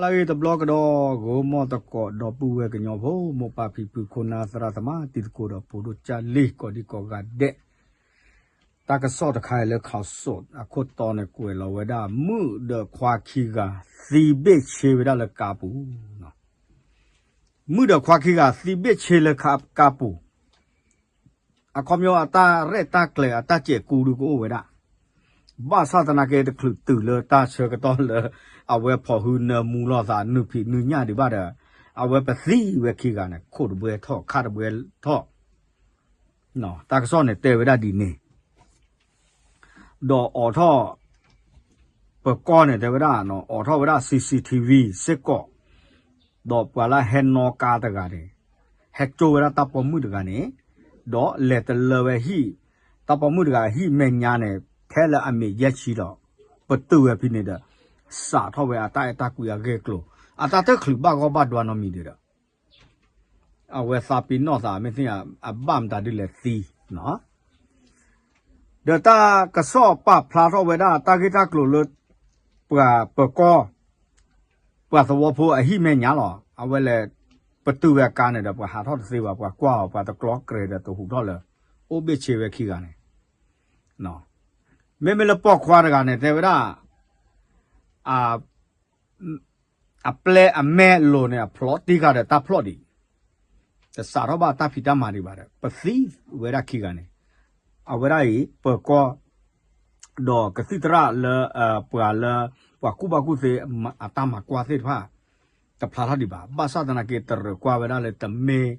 အဂ့ၢ်တဘျီကဒီး ဂိၤမီၢ်သကိး ဒီပုၢ်ဝဲၢ်ကညီဖိ မိၢ်ပၢ်ဖံဖု ခိၣ်နၢ်သရၣ်သမါ တံၤသကိးဒီးဖိဒိၣ်ကၢ်လံ ကိးဒံကိးဂၤဒဲး, တၢ်ကစီၣ်တခါအံၤလၢ ခီၣ်စိး အခိၣ်တီန့ၣ် ကွဲးလီၤဝဲဒၣ် မုၣ်ဒီးခွါခံဂၤ သံဘ့ၣ်ဆ့ဝဲဒၣ်လၢကါပူၤ, မုၣ်ဒီးခွါခံဂၤ သံဘ့ၣ်ဆ့လၢကါပူၤ အခီပညီအတၢ်ရဲၣ်တၢ်ကျဲၤအတၢ်စဲးကူဒုကအိၣ်ဝဲဒၣ်, ဘၣ်ဆၣ်သနာ်က့တချုးတုၤလၢတၢ်ဆၢကတီၢ်လၢ အဝဲဖီၣ်ဟုနၢမူလိာ်သး နုာ်ဖံးနုာ်ညၣ်ဒံးဘၣ်ဒီး အဝဲပသံဝဲခံဂၤန့ၣ် ခိၣ်တဘှဲထီၣ် ခၣ်တဘှဲထီၣ်, တၢ်ကစီၣ်န့ၣ်တဲဝဲဒၣ်ဒ်န့ၣ် ဒီးအိးထီၣ် ပၢၤကီၢ်န့ၣ် တဲဝဲဒၣ် အိးထီၣ်ဝဲဒၣ် CCTV စ့ၢ်ကီး, ဒီးပှၤလၢဟဲနီၣ်ကါတဂၤန့ၣ် ဟဲကၠိဝဲဒၣ်တၢ်ပိာ်မုၣ်တဂၤန့ၣ်, ဒီးလဲၤတလၢဝဲဟံၣ်, တၢ်ပိာ်မုၣ်တဂၤဟံၣ်မဲာ်ညါန့ၣ် ထဲလၢအမဲာ်ယဲၢ်ဆံဒီး ပတုာ်ဝဲဖဲန့ၣ်ဒီး စးထီၣ်ဝဲအတၢ်အဲၣ်တၢ်ကွံအဂ့ၢ်အကျိၤ, အတၢ်တချုးဘၣ်ဂီၢ်ဘၣ်ဒွါနီတမံၤဒီး အဝဲသးပ့ၤနီၣ်သး မ့ၢ်သ့ၣ်ညါ အဘၣ်မတၤဒ်လဲၣ်သံ, ဒီးတၢ်ကစီၣ်ပာ်ဖျါထီၣ်ဝဲဒၣ် တၢ်ဂ့ၢ်တၢ်ကျိၤလၢ ပှၤပၢၤကီၢ် ပှၤသဝီဖိအဟံၣ်မဲာ်ညါလီၤ. အဝဲလဲၤပတုာ်ဝဲအကါန့ၣ်ဒီး ပှၤဟးထီၣ်တသ့ဘၣ်, ပှၤကွၢ်အီၤ ပှၤတကျီကြဲးဒီးတဟူးထီၣ်လၢ အိၣ်ဘ့ၣ်ဆ့ဝဲခံဂၤန့ၣ်, မ့မ့ၢ်လၢပိာ်ခွါတဂၤန့ၣ် တဲဝဲဒၣ် အပျဲၢ်အမဲာ်လိၤန့ၣ် အဖျိးတံၢ်ဃာ်ဒီးတၢ်ဖျီၣ်ဒံး, တစးထီၣ်ဘၣ်တၢ်ဖံးတၢ်မၤဒံးဘၣ်ဒီး ပသံဝဲဒၣ်ခံဂၤန့ၣ်, အဝဲဒၣ်အံၤ ပၢၤကီၢ် ဒီးကသံၣ်သရၣ်လၢ ပှၤလၢ ပှၤကူၣ်ဘၣ်ကူၣ်သ့ အတၢ်မၤကွၢ်သ့ၣ်တဖၣ် တဖျါထီၣ်ဒံးဘၣ်. ဘၣ်ဆၣ်သနာ်က့ တရၢၢ်ကွၢ်ဝဲဒၣ်လၢ တမ့ၢ်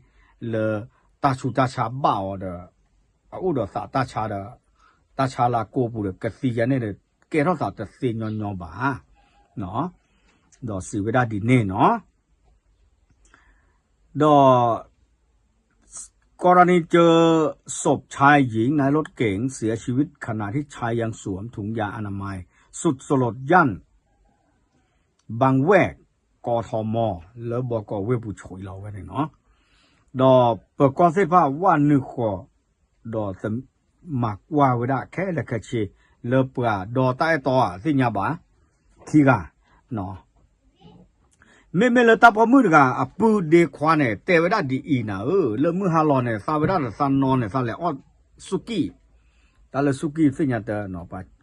လၢ တၢ်ဆူးတၢ်ဆါဘၣ်အီၤဒီး အအိၣ်ဒီးသးတၢ်ဆါဒီး တၢ်ဆါလၢအကိာ်ပူၤဒီး ကသံယါန့ၣ်ဒီး ကဲထီၣ်သးတသ့ညီညီဘၣ်. ဒီးစံးဝဲဒၣ်ဒ်န့ၣ်နီၤ. ဒီး กรณีเจอศพชายหญิงในรถเก๋งเสียชีวิตขณะที่ชายยังสวมถุงยางอนามัย สุดสลดย่านบางแวก กทม လၢဘီကီၢ်ဝ့ၢ်ပူၤဆှံလီၤဝဲန့ၣ်နီၤ. ဒီးပၢၤကီၢ်သ့ၣ်တဖၣ်ဝဲနုာ်ဃီၤ ဒီးမၤကွၢ်ဝဲဒၣ်ခဲလၢာ်ခဲဆ့ လၢပှၤဒီးတၢ်အဲၣ်တီဧါသ့ၣ်ညါဘၣ် ခံဂၤ မ့မ့ၢ်လၢတၢ်ပိာ်မုၣ်တဂၤ အပုၢ်ဒ့ခွါန့ၣ် တဲဝဲဒၣ်ဒ်အံၤနၤဧၢ, လၢမုၢ်ဟါလီၤန့ၣ် သးဝဲဒၣ်ဒီးသးနီန့ၣ် သးလဲၤအီၣ်စူၢ်ကံၣ်, တၢ်လၢစူၢ်ကံၣ်သ့ၣ်ညါတနီၤ ပှၤချီ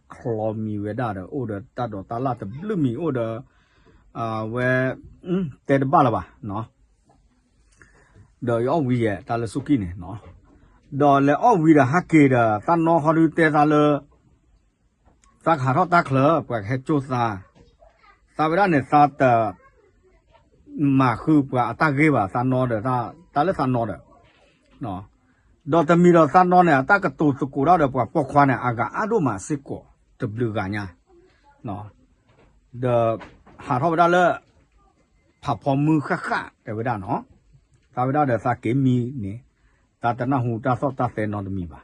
မံၤဝဲဒၣ်ဒီး အိၣ်ဒီးတၢ်ဒိးတၢ်လၣ်တဘျုးမံၤ အိၣ်ဒီး ဝဲ တဲတဘၣ်လၢၤဘၣ် ဒီးယအီၣ်ဝံၤယဲ တၢ်လၢစူၢ်ကံၣ်န့ၣ်, ဒီးလဲၤအီၣ်ဝံၤဒီးဟဲက့ၤဒီး သးနီဃီဒုတဲသးလၢ သးကဟးထီၣ်တၢ်ချၢ ပှၤကဟဲကၠိသး, သးဝဲဒၣ်န့ၣ် သးတ မၤဃုပှၤအတၢ်ဂ့ၢ်ဘၣ် သးနီဒီး တၢ်လၢသးနီဒီး, ဒီးတမံၤဒီးသးနီန့ၣ် အတၢ်ကတိၤသကိးတၢ်ဒီးပှၤပိာ်ခွါန့ၣ် အဂၤအါဒိၣ်မးစ့ၢ်ကီး တဘျုးဂၤညါ, ဒီးဟးထီၣ်ဝဲဒၣ်လၢ ဖးဖီမုၢ်ဃၣ်ဃၣ်တဲဝဲဒၣ်နီၤ, သးဝဲဒၣ်ဒီးသးက့ၤမံန့ၣ် သးတနၢ်ဟူတၢ်သီၣ်တၢ်သဲနီတမံၤဘၣ်,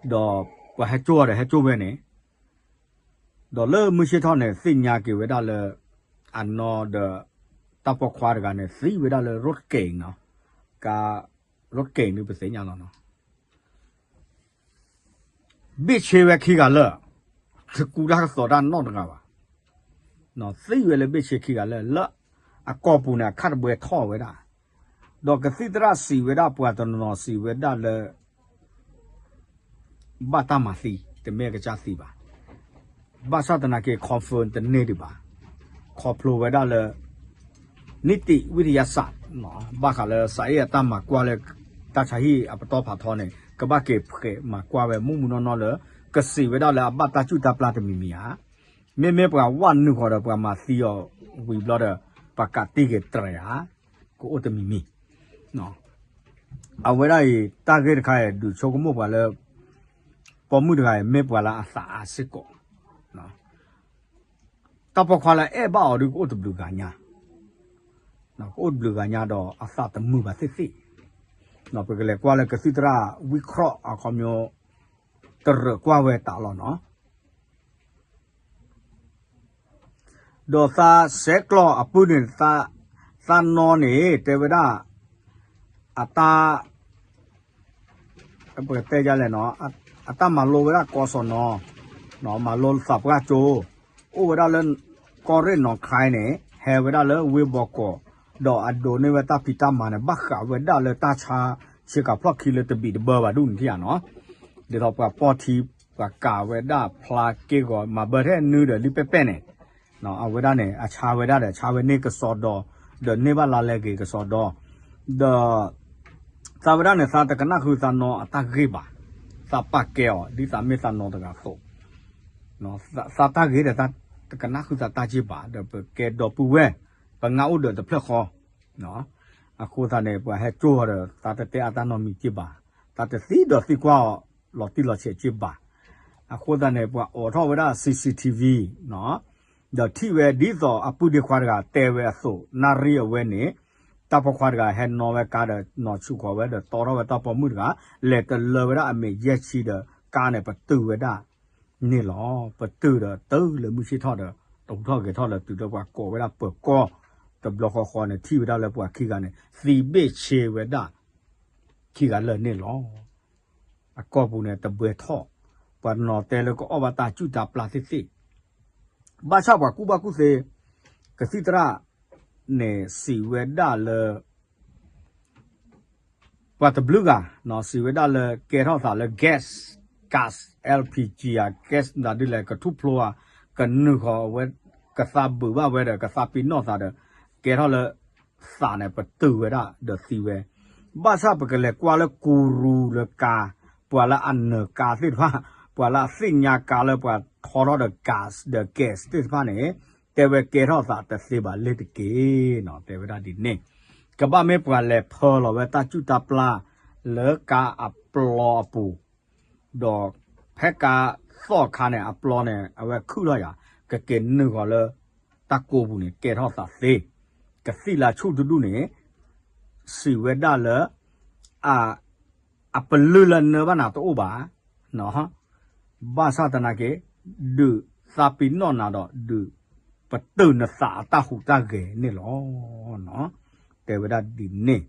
ဒီးပှၤဟဲကၠိဒီးဟဲကၠိဝဲန့ၣ် ဒီးလၢမုၢ်ဆ့ၣ်ထီၣ်န့ၣ် သ့ၣ်ညါက့ၤဝဲဒၣ်လၢ အနီၢ်ဒီး တၢ်ပိာ်ခွါတဂၤန့ၣ် သံဝဲဒၣ်လၢ ရိတ်ၣ်က့ၣ်နီၤ, ကါ ရိတ်ၣ်က့ၣ်န့ၣ် ပသ့ၣ်ညါလီၤနီၤ, ဘ့ၣ်ဆ့ဝဲခံဂၤလၢာ်, တကူတၢ်ကသီးတၢ်နီတဂၤဘၣ်, သံဝဲလၢဘ့ၣ်ဆ့ခံဂၤလၢာ် လၢအကိာ်ပူၤန့ၣ် အခၣ်တဘှဲထီၣ်ဝဲဒၣ်, ဒီးကသံၣ်သရၣ်စံးဝဲဒၣ် ပှၤတနီၤနီၤစံးဝဲဒၣ်လၢ ဘၣ်တၢ်မၤသံ တမ့ၢ်ကစၢ်သံဘၣ်, ဘၣ်ဆၣ်သနာ်က့ confirm တန့ၢ်ဒံးဘၣ်, ခီဖျိဝဲဒၣ်လၢ နံၣ်တံၣ်ဝံၣ်တယါစး ဘၣ်ဃးလၢစးအ့ၣ်အတၢ်မၤကွၢ်လၢ တၢ်ဆါဟံၣ်အပတီၢ်ဖးထီန့ၣ် ကဘၣ်က့ၤဖှဲးမၤကွၢ်ဝဲမူးမူးနီၢ်နီၢ်လၢ ကစံးဝဲဒၣ်လၢအဘၣ်တၢ်ကူၣ်တၢ်ပျၢ်တမံၤမံၤဧါ, မ့မ့ၢ်ပှၤဝဲနုာ်ဃီၤဒီးပှၤမၤသံအီၤဝံၤဘျီဒီး ပှၤကးတံၢ်က့ၤတြဲၤဧါ, ကအိၣ်တမံၤမံၤ အဝဲဒၣ်အံၤ တၢ်ဂ့ၢ်တခါအံၤ ဒုးဆိကမိၣ်ပှၤလၢ ပိာ်မုၣ်တဂၤအံၤ မ့ၢ်ပှၤလၢအသးအါစ့ၢ်ကီး, တၢ်ပိာ်ခွါလၢအဲၣ်ဘၣ်အီၤဒုးကအိၣ်တဘျုးဂၤညါ, ကအိၣ်တဘျုးဂၤညါဒီးအသးတမုာ်ဘၣ်သ့ၣ်သ့ၣ်, ပကလဲၤကွၢ်လၢကသံၣ်သရၣ်ဝံၣ်ခီၣ်အခီပညီ တရၢၢ်ကွၢ်ဝဲတၢ်လီၤနီၤ. ဒီးသးစဲးကျီးအပုၢ်န့ၣ် သးနီၢ်န့ၣ် တဲဝဲဒၣ် အတၢ် ပကတဲဒ်လဲၣ်နီၤ, အတၢ်မၤလိဝဲဒၣ်ကီၢ်စီၣ်နီၤ, မၤလိသးပှၢ်ကၠိ, အိၣ်ဝဲဒၣ်လၢ ကီၢ်ရ့ၣ်နီၣ်ခါန့ၣ် ဟဲဝဲဒၣ်လၢဝ့ၢ်ဘီကီး, ဒီးအဒိးန့ၢ်ဝဲတၢ်ဖံးတၢ်မၤန့ၣ် ဘၣ်ဃးဝဲဒၣ်လၢတၢ်ဆါဆ့ကၤဖျီၣ်ခံလၢတဘံးတဘၢဘၣ်ဒူၣ်န့ၣ်ထံၣ်ဧါနီၤ. ဒ်သိးပှၤပီၢ်ထံ ပှၤကးဝဲဒၣ်ဖျါက့ၢ်ဂီၤ မၤဘၢထဲနုဒီးလံပဲၣ်ပဲၣ်န့ၣ် အဝဲဒၣ်န့ၣ် အဆါဝဲဒၣ်ဒီး ဆါဝဲန့ၢ်ကစီဒီ, ဒီးန့ၢ်ဘၣ်လါလဲက့ၤကစီဒီ, ဒီး သးဝဲဒၣ်န့ၣ် သးတကနၣ်ဃုသးနီၤအတၢ်ဂ့ၢ်ဘၣ်, သးပာ်ကဲအီၤ ဒ်သးမ့ၢ်သးနီၤတဂၤအသိး, သးတၢ်ဂ့ၢ်ဒီး သးတကနၣ်ဃုသးတၢ်က့ၢ်ဘၣ် ဒီးပကဲဒီပုၢ်ဝဲၢ်, ပငါအိၣ်ဒီးတဖျၢၣ်ဃီ အဃိသတးန့ၣ် ပှၤဟဲကၠိအီၤဒီး သးတတဲအတၢ်နီတမံၤက့ၢ်ဘၣ်, သးတသံဒီးသံကွၢ်အီၤ လီၤတံၢ်လီၤဆဲးက့ၢ်ဘၣ်. အဃိသတးန့ၣ် ပှၤအိးထီၣ်ဝဲဒၣ် C C T V ဒီးထံၣ်ဝဲဒ်သိးအပုၢ်ဒ့ခွါတဂၤတဲဝဲအသိး နၣ်ရံၣ်အဝဲန့ၣ် တၢ်ပိာ်ခွါတဂၤဟဲနီၣ်ဝဲကါဒီး နီၢ်ဆူၣ်ဃီၤဝဲဒီး တီထီၣ်ဝဲတၢ်ပိာ်မုၣ်တဂၤ လဲၤတလၢဝဲဒၣ်အမဲာ်ယဲၢ်ဆံဒီး ကါန့ၣ်ပတုာ်ဝဲဒၣ်န့ၣ်လီၤ. ပတုာ်ဒီးတုၤလၢမုၢ်ဆ့ၣ်ထီၣ်ဒီး တဟူးထီၣ်ဂဲၤထီၣ်လၢ တုၤလၢပှၤကိးဝဲဒၣ်ပၢၤကီၢ် တဘျီဃီဃီန့ၣ် ထံၣ်ဝဲဒၣ်လၢပှၤခံဂၤန့ၣ် သံဘ့ၣ်ဆ့ဝဲဒၣ် ခံဂၤလၢာ်န့ၣ်လီၤ. အကီၢ်ပူၤန့ၣ်တဘှဲထီၣ်, ပှၤနီၤတဲလၢကအီၣ်ဘၣ်တၢ်ကူၣ်တၢ်ပျၢ်သ့ၣ်သ့ၣ်, ဘၣ်ဆၣ်ပှၤကူၣ်ဘၣ်ကူၣ်သ့ ကသံၣ်သရၣ်န့ၣ်စံးဝဲဒၣ်လၢ ပှၤတဘျုးဂၤ စံးဝဲဒၣ်လၢကဲထီၣ်သးလၢ gas, gas, L P G ဧါ gas မတၤဒ်လဲၣ် ကထူၣ်ဖျိဧါ ကနုာ်ဃီၤဝဲ ကသးဘုးဘၣ်ဝဲဒီး ကသးပ့ၤနီၣ်သးဒီး ကဲထီၣ်လၢ သးန့ၣ်ပတုာ်ဝဲဒၣ်ဒီးသံဝဲ, ဘၣ်ဆၣ်ပကလဲၤကွၢ်လၢကူရူလၢကါ, ပှၤလၢအနၢၤကါသ့ၣ်တဖၣ်, ပှၤလၢအသ့ၣ်ညါကါလၢပှၤထီထီၣ်ဒီး gas ဒီး gas သ့ၣ်တဖၣ်န့ၣ် တဲဝဲကဲထီၣ်သးတသ့ဘၣ်လ့ၢ်တက့ၢ်နီၤ, တဲဝဲဒၣ်ဒ်န့ၣ်, ကဘၣ်မ့ၢ်ပှၤလဲၤဖၢလီၤဝဲတၢ်ကူၣ်တၢ်ပျၢ်လၢကါအပျီအပူၤ ဒီးဖဲကါသီၣ်အခါန့ၣ် အပျီန့ၣ် အဝဲခုၣ်ထီၣ်ယၤ ကက့ၤနုာ်ဃီၤလၢ တၢ်ကိးပူၤန့ၣ် ကဲထီၣ်သးသ့, ကသံၣ်လၢဆူၣ်တဒူၣ်န့ၣ် စံးဝဲဒၣ်လၢ အပလုၢ်လၢနၢဘၣ်နၤတအိၣ်ဘၣ်, ဘၣ်ဆၣ်သနာ်က့ ဒုးသးပ့ၤနီၣ်နၤဒီး ဒုးပတုာ်နသးအတၢ်ဟူးတၢ်ဂဲၤန့ၣ်လီၤ. တဲဝဲဒၣ်ဒ်န့ၣ်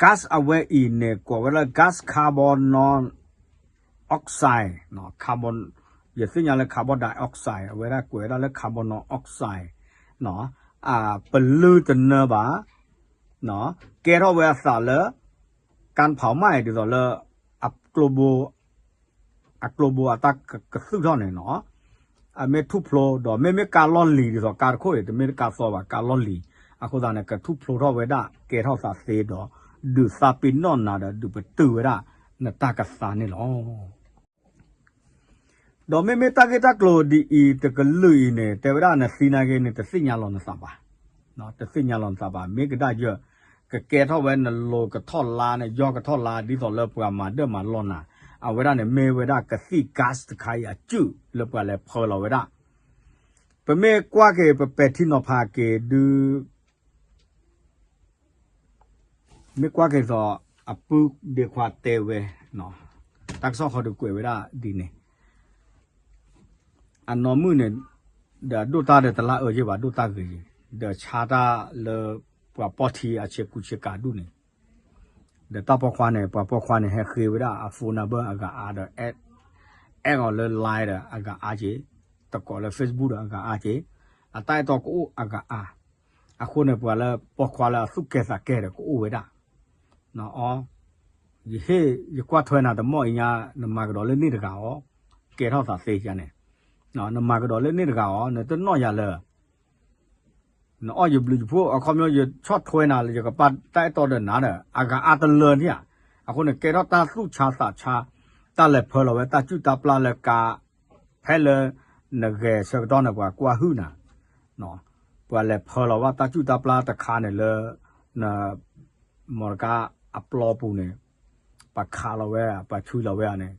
gas အဝဲအံၤန့ၣ် ကိးဝဲလၢ gas carbon oxide, carbon, ယသ့ၣ်ညါလၢ carbon dioxide အဝဲဒၣ်ကွဲးဝဲဒၣ်လၢ carbon oxide, ပလုၢ်တနၢဘၣ်, ကဲထီၣ်ဝဲအသးလၢ ကါဖီးမၢ် ဒ်သိးလၢ အကျိဘိ အတၢ်ကသုၣ်ထီၣ်န့ၣ်နီၤ, အမ့ၢ်ထူၣ်ဖျိဒီး မ့မ့ၢ်ကါလီၢ်လံၤဒ်သိးကါတခိၣ်အံၤ တမ့ၢ်တကါသီဘၣ် ကါလီၢ်လံၤ, အဃိသတးန့ၣ် ကထူၣ်ဖျိထီၣ်ဝဲဒၣ် ကဲထီၣ်သးသ့ဒီး ဒုးသးပ့ၤနီၣ်နၤဒီး ဒုးပတုာ်ဝဲဒၣ် နတၢ်ကသါန့ၣ်လီၤ. ဒီးမ့မ့ၢ်တၢ်ဂ့ၢ်တၢ်ကျိၤဒ်အံၤတကလုာ်အံၤန့ၣ် တဲဝဲဒၣ်နသံနာ်က့န့ၣ် တသ့ၣ်ညါလီၤနသးဘၣ်, တသ့ၣ်ညါလီၤနသးဘၣ်, မ့ၢ်ကဒၣ်ယဲ ကကဲထီၣ်ဝဲနလိၤကထီၣ်လါ နယီၢ်ကထီၣ်လါ ဒ်သိးလၢပှၤမၤဒၢၣ်မၤလီၢ်နၤ, အဝဲဒၣ်န့ၣ် မ့ၢ်ဝဲဒၣ်ကသံၣ် gas တခါအံၤအစုၣ်လၢပှၤလဲၤဖၢလီၤဝဲဒၣ်, ပမ့ၢ်ကွၢ်က့ၤ ပပဲာ်ထံနီၤဖးက့ၤဒုး မ့ၢ်ကွၢ်က့ၤသိး အပုၢ်ဒ့ခွါတဲဝဲ, တၢ်ကစီၣ်ဃီဒုးကွဲးဝဲဒၣ်ဒ်န့ၣ်, အနီၢ်မုၣ်န့ၣ် ဒီးဒိၣ်တၢ်ဒီးတလၢအၢယ့ၢ်ဘၣ် ဒိၣ်တၢ်ဂ့ၤဂ့ၤ, ဒီးဆါတၢ်လၢပှၤပီၢ်ထံအဆ့ကူဆ့ကၤဒူၣ်န့ၣ်, ဒီးတၢ်ပိာ်ခွါန့ၣ် ပှၤပိာ်ခွါန့ၣ် ဟဲဃ့ဝဲဒၣ်အ phone number အဂၤအါဒီး add အီၤလၢ line ဒီးအဂၤအါက့, တကိးလၢ Facebook ဒီးအဂၤအါက့, အတၢ်အဲၣ်တီကအိၣ်အဂၤအါ အဃိန့ၣ် ပှၤလၢပိာ်ခွါလၢအသူၣ်ကဲသးကဲဒီးကအိၣ်ဝဲဒၣ်, အီ, ယဟ့ၣ်ယကွၢ်ထွဲနၤတမီၢ်အံၤညါ နမၤကဒီးလၢန့ၣ်တဂၤအီၤ, ကဲထီၣ်သးသ့ယါန့ၣ်, နမၤကဒီးလၢန့ၣ်တဂၤအီၤ နတနီၣ်ယၤလၢ နအီၣ်ယဘျုးယဖှိၣ် အခီပညီ ယဆီၣ်ထွဲနၤလၢယကပာ်တၢ်အဲၣ်တီဒီးနၤဒီး အဂၤအါတလၢန့ၣ်ဧါ, အဃိန့ၣ် ကဲထီၣ်တၢ်သူၣ်ဆါသးဆါ, တၢ်လဲၤဖၢလီၤဝဲတၢ်စုၣ်တၢ်ပျၢ်လၢကါ ဖဲလၢ နဂဲၤဆၢကတီၢ်န့ၣ် ပှၤကွၢ်ဟုၣ်နၤ, ပှၤလဲၤဖၢလီၤဝဲတၢ်စုၣ်တၢ်ပျၢ်တခါန့ၣ်လၢ န မီတကါအပျီပူၤန့ၣ် ပှၤခးလီၤဝဲ ပှၤဆွံလီၤဝဲဧါန့ၣ်,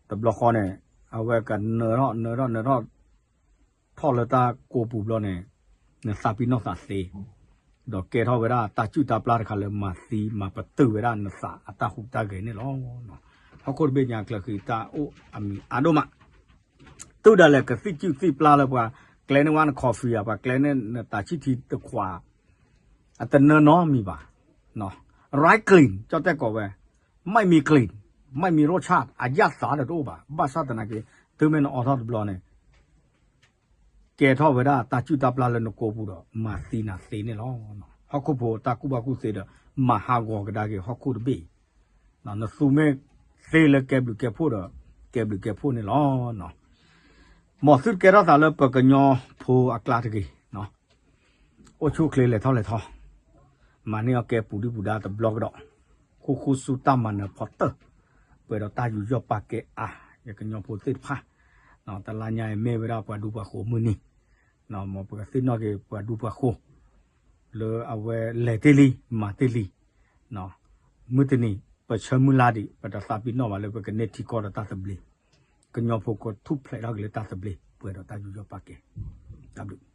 တဘျီဃီန့ၣ် အဝဲကနၢထီၣ် နၢထီၣ် နၢထီၣ် ထီၣ်လၢတၢ်ကိးပူၤဘျီန့ၣ် နသးပ့ၤနီၣ်သးသ့, ဒီးကဲထီၣ်ဝဲဒၣ်တၢ်စုၣ်တၢ်ပျၢ်တခါလၢမၤသံမၤပတုာ်ဝဲဒၣ်နသးအတၢ်ဟူးတၢ်ဂဲၤန့ၣ်လီၤ. ဟီၣ်ခိၣ်တဘ့ၣ်ညါကျၢၤဃံတၢ်အိၣ်အမံၤအါဒိၣ်မး တုၤဒၣ်လဲာ်ကသံၣ်စုၣ်သံၣ်ပျၢ်လၢပှၤကျဲန့ၢ်ဝဲန coffee ဧါ ပှၤကျဲန့ၢ်နတၤဆံၣ်ထံတခွး အတနၢနီတမံၤဘၣ်. ရၢၢ် clean ကၠီၣ်တဲၣ်ကိးဝဲ ไม่มีกลิ่น ไม่มีรสชาติ အယၣ်သးဒီးတအိၣ်ဘၣ်. ဘၣ်ဆၣ်သနာ်က့ သုမ့ၢ်နအိးထီၣ်တဘျီန့ၣ် ကဲထီၣ်ဝဲဒၣ်တၢ်စုၣ်တၢ်ပျၢ်လၢနကိာ်ပူၤဒီး မၤသံနၤသ့န့ၣ်လီၤ. ဟီၣ်ခိၣ်ဖိတၢ်ကူၣ်ဘၣ်ကူၣ်သ့ဒီး မၤဟးဂီၤကဒါက့ၤဟီၣ်ခိၣ်တဘ့ၣ်အံၤ, နသူမ့ၢ်သ့လၢကဲဘျုးကဲဖှိၣ်ဒီး ကဲဘျုးကဲဖှိၣ်န့ၣ်လီၤ. မ်သုတကဲထီၣ်သးလၢပကညီဖိအကျါတဂ့ၤ, အိၣ်ဆူၣ်အိၣ်ချ့လဲၤထီၣ်လဲၤထီ, မၤန့ၢ်အီၣ်ကဲပူၤဒုၣ်ပူၤဒါတဘျီကဒီး, ဃူဃူဆူတၢ်မၤနၢၤဖီတၢၢ်, ပှဲၤဒီးတၢ်ယူးယီၣ်ပာ်ကဲအါ, ယကညီဖိသ့ၣ်တဖၣ်, တလါညါအံၤမ့ၢ်ဝဲဒၣ်ပှၤဒူပှၤဃိၤမုၢ်နံၤ, မ်ပကသ့ၣ်နီၣ်က့ၤပှၤဒူပှၤဃိၤ လၢအဝဲလဲၤတ့ၢ်လံ မၤတ့ၢ်လံ, မုၢ်တနံၤ ပဆၢမုၢ်လၢ်ဒံး ပတသးပ့ၤနီၣ်ဘၣ်လၢပကန့ၢ်ထံကီၢ်ဒီးတၢ်သဘျ့, ကညီဖိကထူၣ်ဖျဲးထီၣ်က့ၤလၢတၢ်သဘျ့ ပှဲၤဒီးတၢ်ယူးယီၣ်ပာ်ကဲ, တၢ်ဘျုး